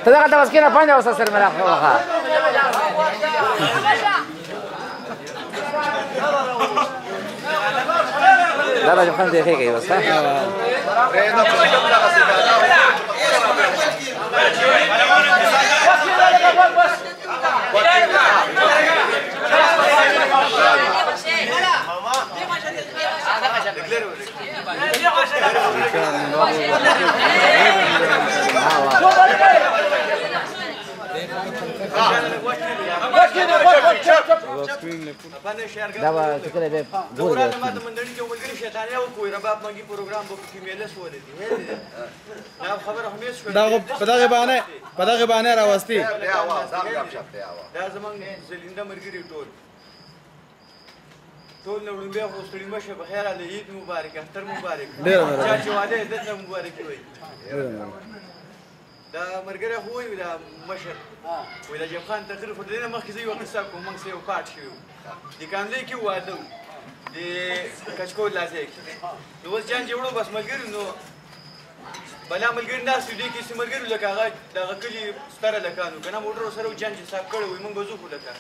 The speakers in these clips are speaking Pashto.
ته دغه ته بس کښېنه پنجه اوسه سر مې راخوښه. دا د خان دی کوي بس. دا به چې کله بیا ګور دی. ما د منډړي کې ملګري شیطانیا وکړو رباب منګي پروګرام به پکې میله سولې دي. دا خبره هم یې شوه. دا په دغه باندې راوستي. دا زمونږ زلینده ملګري ټول ټول نه وړومبی خو ستړي مه شه، بخیر علی، عید مبارک، اختر مبارک، چا چې واده یې دلته مبارکي وایي. دا ملګری خو وایي دا مشر وایي د جب خان تقریر خو د دې نه مخکې زه یوه قصه کوم. موږ څه یو پاټ شوي وو د کاملې کې واده و د کچکول لازی کې. نو اوس جان جوړو بس ملګري نو بلا ملګري ناست وو، دې کې څه ملګري لکه هغه دغه کلي ستره لکانو که نه موټر ورسره و، جان چې صاف کړی وایي موږ به ځو. خو لکه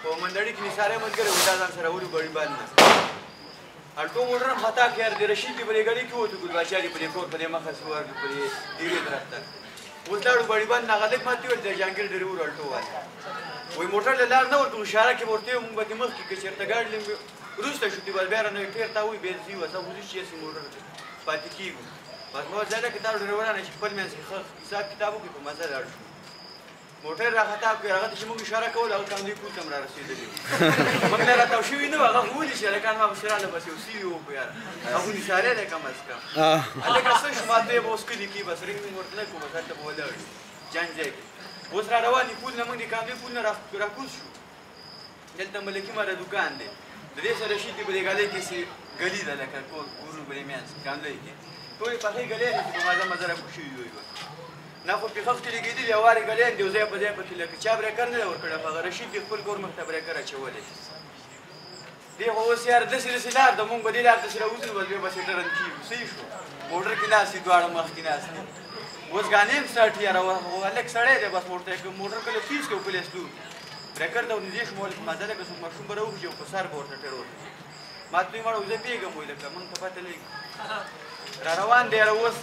په منډړي کې نثارې ملګری و دا ځان سره وړو بړي باندې الټو موټر هم خطا کړ. د رشید دی په دې ګړۍ کې ووتو، ګل باچا دی په دې کور په دې مخه سو ورغلو په دې ډېرې طرف ته. اوس لاړو بړي باندې هغه لږ ماته وویل د جهانګیر ډریور الټو والا وایي موټر له لار نه ورته اشاره کې ورته موږ به دې مخکې که چېرته ګاډي لږ وروسته شو دې بس بیا رانه ټیر تا وایي بیا ځي وسه خو ځو چې هسې موټر پاتې کېږو. بس ما ورته لکه تا ډریورانه چې خپل منځ کې ښه حساب کتاب وکړي په مزه لاړ شو. موټر را خطا کړ، هغه ته چې موږ اشاره کوله هغه کاملې کور ته هم را رسېدلي وو. موږ نه راتاو شوي نه وو، هغه خو ولي چې هلکان ما پسې راغله بس یو سیوي وکړو یاره هغه نثارې دی کم از کم. هلکه څه شو ما ته یې به اوس کلي کې بس رنګ مې ورته نه کوم، بس هلته به ولاړ یو جنګ ځای کې. اوس را روان دي پول نه موږ د کاملې پول نه راکوز شو، دلته ملکي ماره دوکان دی د دې سره شي په دې ګلۍ کې څه ګلي ده لکه کور کورونو په دې منځ کې کاملۍ کې ټولې پخې ګلۍ دي چې په مزه مزه راکوز شوي وي. نه خو پې خښتې لګېدلي هوارې ګلۍ دي ځای په ځای پکې لکه چا برېکر نه دی ورکړی، خو هغه رشید دې خپل کور مخ ته برېکر اچولی دی. خو اوس یار داسې داسې لار ده، مونږ به دې لار داسې راوځو بس بیا به سې ټرن کېږو. صحیح شو موټر کې ناست دي دواړه مخکې ناست دي. اوس ګانې هم سټ یاره هلک سړی دی بس موټر کله تیز کړو کله سلو برېکر ته ورنږدې شوم ولې په مزه لکه څوک ماشوم به راوخېژي او په سر به ورته ټیر ورته. ما ته وایي مړه زه پوهېږم وایي لکه مونږ ته پته لګي را روان دی. یاره اوس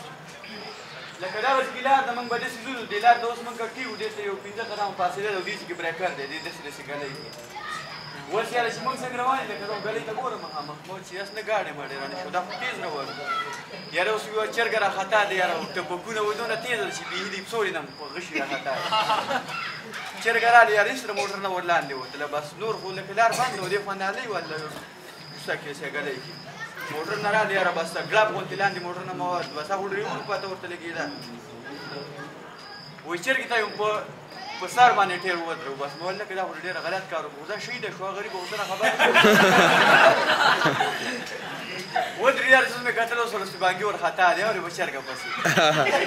لکه دا اوس کې لار ده موږ به داسې ځو، دې لار ته اوس موږ کټي وو، دې ته یو 5 قدمه فاصله ده او دې کې برېکر دی، دې داسې داسې ګلۍ کې. اوس یاره چې موږ څنګه روان یو لکه دا ګلۍ ته ګورم مخامخ مو چې هسې نه ګاډی ماډی رانه شو، دا خو تېز روان وو. یاره اوس یوه چرګه را خطا دی یاره ټپکونه وایي دومره تېزه ده چې بیخي دې پسولې نه په غشي را خطا دی. چرګه راغله یاره هېڅ موټر نه ورلاندې وتله بس نور خو لکه لار بنده وه، دې خوا نالۍ وه کوڅه کې څه ګلۍ کې موټر نه راغلی یاره بس ګلاب غوندې لاندې موټر نه مواد بس هغه ډریور پته ورته لګېده. وایي چرګې ته یې په سر باندې ټیر ودرو. بس مې ویل لکه دا خو ډېر غلط کار وکړو، دا شهیده شوه غریبه خو څه نه خبره ودرې یاره. څه مې کتل اوس ورسې بانګي ورخطا دی اورې به چرګه پسې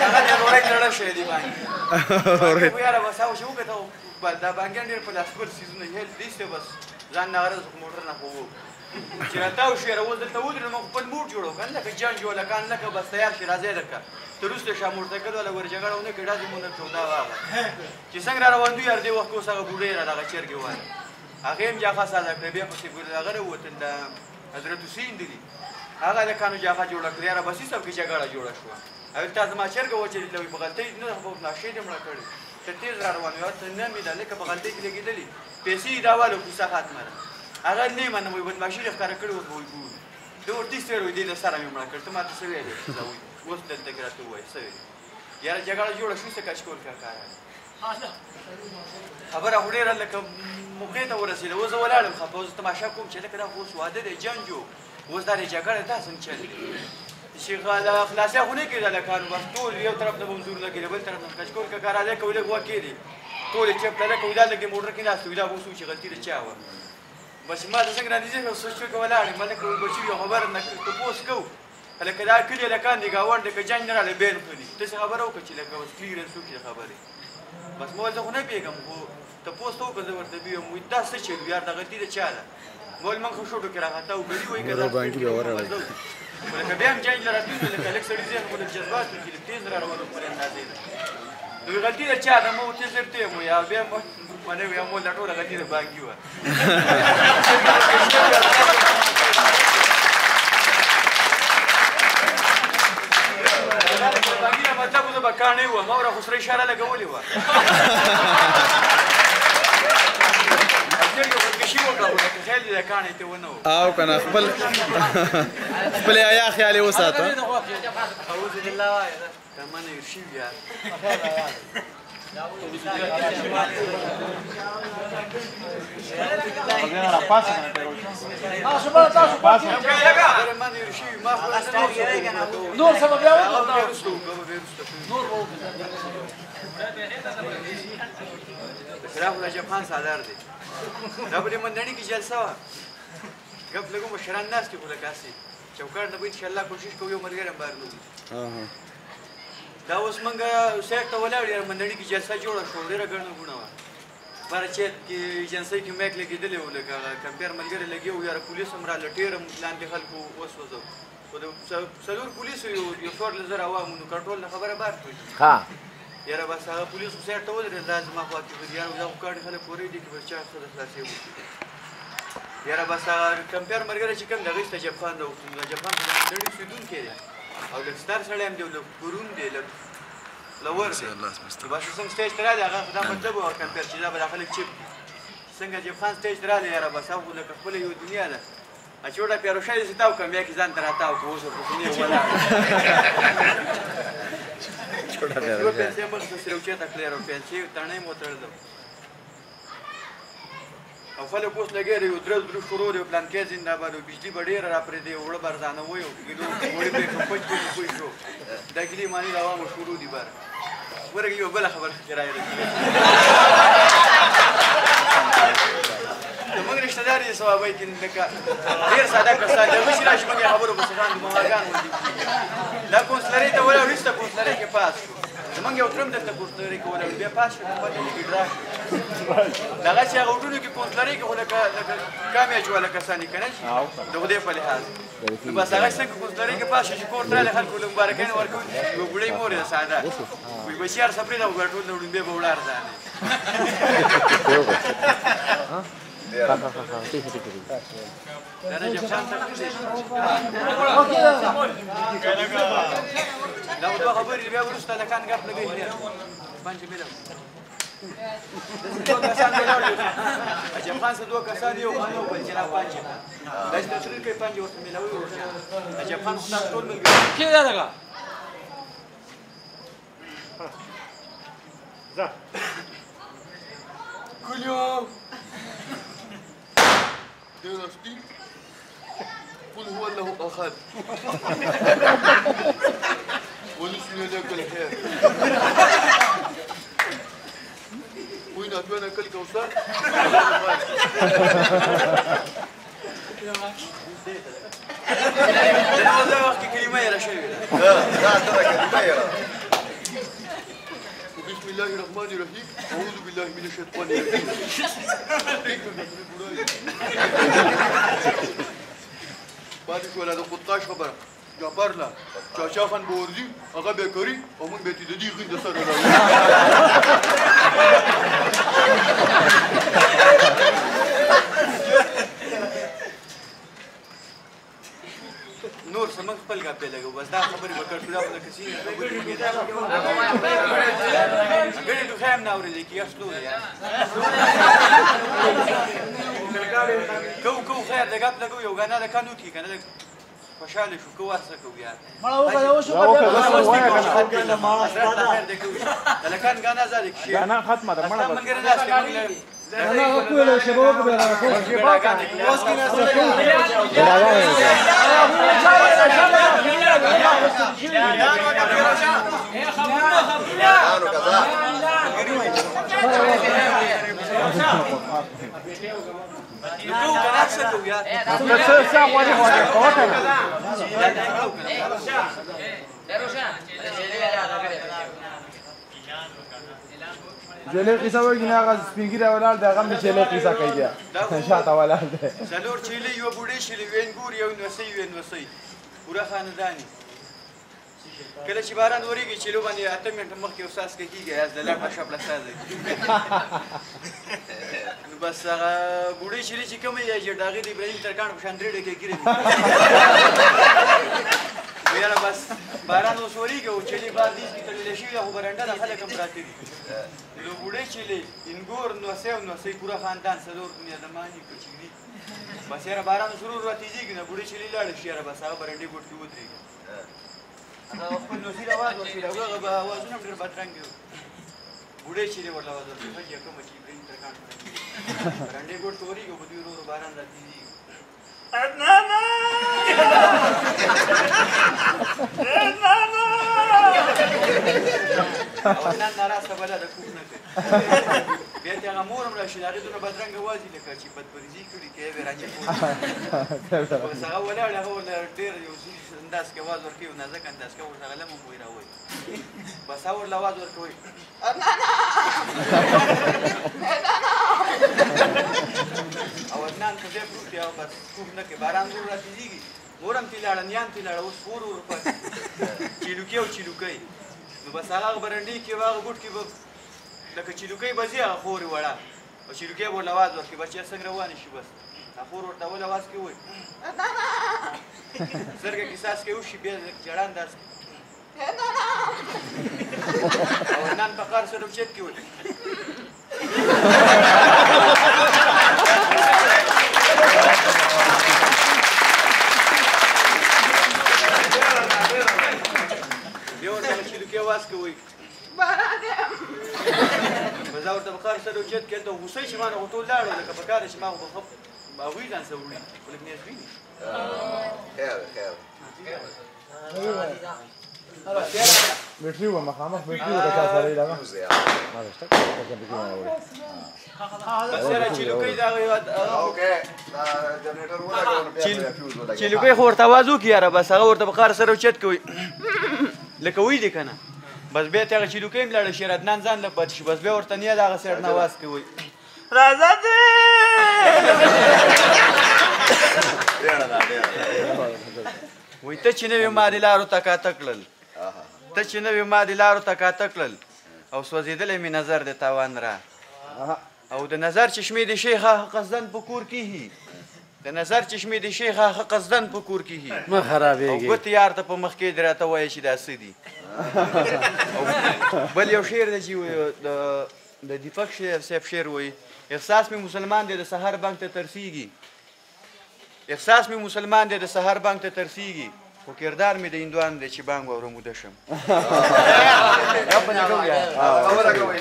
هغه دی لوړی تړل شوی دی بانګي یاره. بس هغه چې وکتل دا بانګیان ډېر په لاسپر څیزونه هېل دي بس ځان نه غرض موټر نه خو چې راتاو شو یاره اوس دلته ودرېدو موږ خپل موډ جوړو که نه لکه جنګ جوړ لکه لکه بس تیار شي راځی لکه ته وروسته شه موټرسایکل والا ګورې جګړه ونه کړي ډزې مو نه کړو. دا هغه چې څنګه را روان دوی یاره دې وخت کې اوس هغه بوډۍ را دغه چرګې واله هغې هم جاخه ساده کړې، بیا پسې ګورې هغه راووتل د حضرت حسین دي هغه هلکانو جاخه جوړه کړې یاره. بس حساب کې جګړه جوړه شوه. هغه تا زما چرګه وچلېدله وایي په غلطۍ نه خو ناشې دې مړه کړې ته تېز را روان وې ته نه مې ده لکه په غلطۍ کې لګېدلې پیسې یې دا والو کیسه ختمه ده. هغه نه منم وایي بدمعاشي دې ښکاره کړې اوس به وایي ګورو ده ورته هېڅ ویل وایي دې له سره مې مړه کړ ته ماته څه ویلې زه وایي اوس دلته کې راته ووایي څه ویلې یاره. جګړه جوړه شو څه کچکول کاکا خبره خو ډېره لکه موقع ته ورسېده. اوس زه ولاړم خفه اوس تماشا کوم چې لکه دا خو اوس واده دی جنګ جو اوس دا د جګړه دا څنګه چل دی چې خلاصیا خو نه کېده هلکانو بس ټول یو طرف نه به هم زور لګېده بل طرف نه کچکول کاکا راځی که لږ غوږ کښېږدي ټول یې چپ کړه لکه دا لږ موټر کې ناست وي دا به اوس چې غلطي د چا وه. بس ما ته څنګه رانږدې شو سوچ وکړه ولاړ یم لکه بچي یو خبره نه تپوس کوو لکه دا کلي هلکان دي ګاونډ دی که جنګ نه راغلی بیا نه خوري داسې خبره وکړه چې لکه بس کلیرنس وکړي خبرې. بس ما ویل زه خو نه پوهېږم خو تپوس ته وکړه زه ورته ویم وایي دا څه چل یار دا غلطي د چا ده. ما ویل موږ خو شوټو کې راخطا وو ګلي وایي که دا خو لکه بیا هم جنګ له راتلو لکه لږ سړي ذهن خو لږ جذبات وکړي لږ تېز را روان خپلې اندازې ده. نو غلطي د چا ده؟ مو تېز ورته مو یا بیا مو منه یا مو دا ټوله غلطي د بانګي وه. بانګي نه مطلب زه به کاڼی وم، ما ورته خو سره اشاره لګولې وه. او کنه خپل خپل آیا خیال یې وساته. اعوذ بالله وایه دا منه یو شي یار. نور څه به بیا وکړو؟ دا خو عجب خان سالار دی. دا په دې مندڼي کې جلسه وه، ګپ لګو مشران ناست دي، خو لکه هسې چوکاټ نه به انشاءالله کوشش کوو یو ملګری هم بهر لوبي. دا اوس موږ سیټ ته ولاړ یو، مندڼي کې جلسه جوړه شوه، ډېره ګڼه ګوڼه وه. باره چیت کې ایجنسۍ کې میک لګېدلی و، لکه هغه کمپیر ملګری لګي و، یاره پولیس هم راله، ډېر هم لاندې خلکو وسوځو. خو د څلور پولیسو یو 14,000 عوامو نو کنټرول نه خبره بار شوه. یاره بس هغه پولیس خو سیټ ته ودرېدل، دا زما خوا کې ودرېد، یاره دا خو کاڼي خلک کورې دي کې بس چا څه د خلاصې وکړي. یاره بس هغه کمپیر ملګری چې کوم د هغه عجب خان راوښتو. نو عجب خان خو د مندڼي اوسېدونکی دی او لږ ستر سړی هم دی او لږ ګورون دی، لږ لور دی. نو بس څنګه سټیج ته راغی، هغه خو دا مطلب و کمپیر چې دا به دا خلک چپ دي. څنګه عجب خان سټیج ته راغی، یاره بس هغه خو لکه خپله یوه دنیا ده. چې وټه پیروشی داسې تاو کړم، بیا کې ځان ته راتاو کړو، اوس ورپسې نیغ ولاړ. یوه پنسۍ مخ ته سره اوچته کړې، یاره پنسۍ تڼۍ مو وتړلو. او خلک اوس لګیا دي، یو درز درز شروع دی، پلان کې زنده باد، او بجلي به ډېره راپرېږدي، اوړه به ارزانه وي، او کیلو اوړه به یې پچ کړي، پوه شو. دا ګیلې معنی د عوامو شروع دي. باره ورغلي یوه بله خبره چې راغله، زموږ رشته دار دي صوابۍ کې لکه ډېر ساده کسان دي، هغه چې راشي موږ یې خبرو پسې خاندو، ماماګان غوندې. دا کونسلرۍ ته ولاړ، وروسته کونسلرۍ کې پاس شو. زموږ یو ترم دلته کونسلرۍ کې ولاړ، بیا پاس شو، پته لګي ډرا شو. دغه چې هغه وټونو کې کونسلرۍ کې خو لکه لکه کامیاب والا کسان دي که نه، د خدای په لحاظ. نو بس هغه څنګه کونسلرۍ کې پاس شو چې کور ته راغلی، خلکو له مبارکۍ نه ورکول. یوه بوډۍ مور یې ساده وایي، بچي هر څه پرېږده، خو ټول د وړومبی به وړه ارزانه. دا دوه خبرې بیا وروسته هلکان ګپ لګوي. پنجې مې دوه کسان ولاړ دي، عجب خان سره دوه کسان، یو خان یو بل جناب پنجې، دا چې تقریر کوي پنجې ورته میلاوي. عجب خان خو تاسو ټول ملګري کې دا دغه ځه کلیو دراستي. قل هو الله احد ونسي لك الحياة وين أتوانا كل كوثر. دا وخت کې کلمه یې را شوې ده. دا کلمه یې را. بسم الله الرحمن الرحيم، أعوذ بالله من الشيطان الرجيم. پاتې شوله د خودکاش خبره، جعفر له چاچا خان به ورځي، هغه به کوي او موږ به ترې د دې غین د سره راوړو. نور څه موږ خپل ګپ لګو، بس دا خبرې به کړو. دا خو لکه سینې خبرې موږ ګړې ټوخی هم نه اورېدل کېږي. سلو دی کو کو خیر د ګپ لګو، یو ګانا د کانو کې که نه لږ خوشحاله شو، کو هر څه کوو یار. مړه وکړه، وشو خیر دی کوو. د لکان ګانا ځالې کښې ګانا ختمه ده. مړه بس ملګری ناست دی، ګانا وکړه، شیبه وکړه، اوس کې ناست دی. نو کو کنه څه کوو یار؟ څه څه غواړي غواړي کوه کنه. جلې قصه وایي نه، هغه سپین ږیری ولاړ دی، هغه هم د جلې قصه کوي، بیا شاته ولاړ دی. څلور چیلې، یوه بوډۍ چیلې، یوه انګور، یو نوسۍ، یوه نوسۍ. پوره خاندان یې. کله چې باران ورېږي چیلو باندې 8 منټه مخکې یو څاڅکی کېږي، از د لپه شپله سازه کېږي. نو بس هغه بوډۍ چیلې چې کومې یې چې د هغې د ابراهیم ترکاڼ په شان 3 ډکې ږیرې دي. یاره بس باران اوس ورېږي او چیلې بار دیز کې تړلی شوي ده، خو برنډه ده، خلک هم پراته دي. نو بوډۍ چیلې انګور نوسۍ او نوسۍ پوره خاندان 4 بنیادمان یې کوچني. بس یاره باران اوس ورو ورو راتېزېږي، نو بوډۍ چیلې لاړه شي، یاره بس هغه برنډې ګوټ کې ودرېږي. هغه خپل نوسي له اواز ورکړي، هغه به اوازونه هم ډېر بدرنګ وي. بوډۍ چیلې ورله اواز ورکړي، ښځې کومه چې ابراهیم ترکاڼ برنډې ګوټ ته ورېږي او په دوی ورو ورو باران راتېزېږي. عدنانه عدنانه او عدنان ناراسته بله ده کوک نه کوي. بیا ته هغه مور هم راشي، د هغې دومره بدرنګ اواز وي لکه چې بدبریزي کړي که یې به راجع پورته. بس هغه ولاړ، هغه ورله ډېر یو انداز کې اواز ورکوي، یو نازک انداز کې ورته هغه لم هم وایي راوایي. بس هغه ورله اواز ورکوي عدنانه او عدنان په ځای پروت دی، هغه بس کوک نه کوي. باران ورو راتېزېږي، مور هم ترې لاړه، نیا هم ترې لاړه، اوس خور ورو پاتې چیلوکۍ او چیلوکۍ. نو بس هغه برنډې کې به هغه ګوټ کې به لکه چیلوکۍ به ځي، هغه خور یې وړه او چیلوکۍ به ورله اواز ورکړي، بچیه څنګه روانې شي. بس هغه خور ورته اول اواز کې وایي زرګه کې څاڅکی وشي، بیا ژړا انداز کې او عدنان په قار سره اوچت کې وایي بیا ورته هغه چیلوکۍ اواز کوي بس دا ورته په قار سره اوچت کې هلته غوسه چې ما نه خو ټول لاړو، لکه په کار چې ما خو به ښه هغوی ځان سره وړي، خو لږ نیاز ویني. خیر خیر بیټري وه، مخامخ بیټري وه، که چا سره یې دغه. بس یاره چیلوکۍ د هغه جنریټر ولګوه، نو بیا فیوز ولګوه. چیلوکۍ خو ورته اواز وکړي یاره، بس هغه ورته په قار سره اوچت کوي لکه وایي دې که نه. بس بیا ته هغه چیلوکۍ هم لاړه شي، عدنان ځان له پاتې شي. بس بیا ورته نیا د هغه سیډ نه اواز کوي راځه دې. وایي ته چې نه وې ما دې لارو ته کاته کړل، ته چې نه وې ما دې لارو ته کاته کړل، او سوځېدلی مې نظر د تاوان را، او د نظر چشمې د شیخه قصدن په کور کېږي، د نظر چشمې د شیخه قصدن په کور کېږي، مه خرابېږي او ګوتې یار ته په مخ کې دې راته وایي چې دا څه دي. بل یو شعر دی چې د دیپک صاحب شعر وایي، احساس مې مسلمان دی د سهار بانک ته ترسیږي، احساس مې مسلمان دی د سهار بانک ته ترسیږي، خو کردار مې د هندوانو دی چې بانګ واورم وده شم. خبره کوئ.